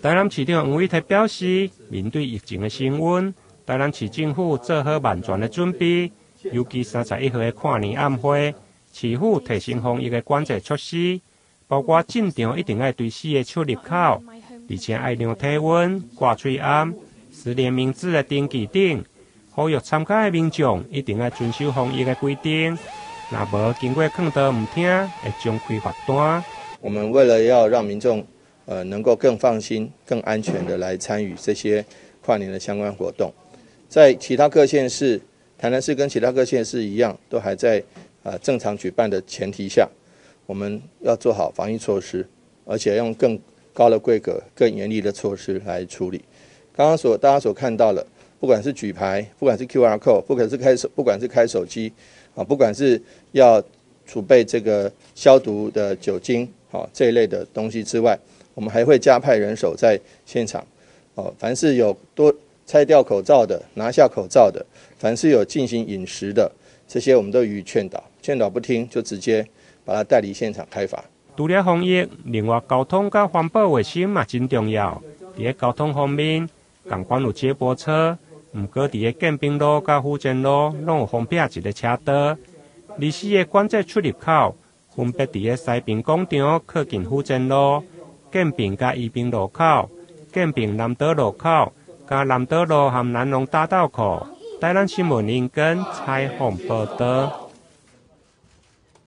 台南市長黃偉哲表示，面對疫情的升溫，台南市政府做好萬全的準備，尤其31號的跨年暗會，市府提升防疫的管制措施，包括進場一定愛對四个出入口，而且愛量體溫、掛喙罨、實聯名制的登記等，呼籲參加的民眾一定愛遵守防疫的規定，若無經過勸導毋聽，會將開罰單。我們為了要讓民眾能夠更放心、更安全的來參與這些跨年的相關活動，在其他各縣市，台南市跟其他各縣市一樣，都還在正常舉辦的前提下，我們要做好防疫措施，而且用更高的規格、更嚴厲的措施來處理。剛剛所大家所看到的，不管是舉牌，不管是 QR code，不管是開手機，啊，不管是要儲備這個消毒的酒精，好這一類的東西之外，我們還會加派人手在現場，哦，凡是有多拆掉口罩的、拿下口罩的，凡是有進行飲食的，這些我們都予以勸導，勸導不聽就直接把他帶離現場開罰。除了防疫，另外交通佮環保衛生嘛真重要。佇咧交通方面，仝款有接駁車，毋過佇咧建平路佮府前路攏有封閉一个車道。24个管制出入口分別佇咧西平廣場靠近府前路、建平佮宜平路口、建平南島路口、佮南島路和南農大道口。台南新聞林根採訪報導。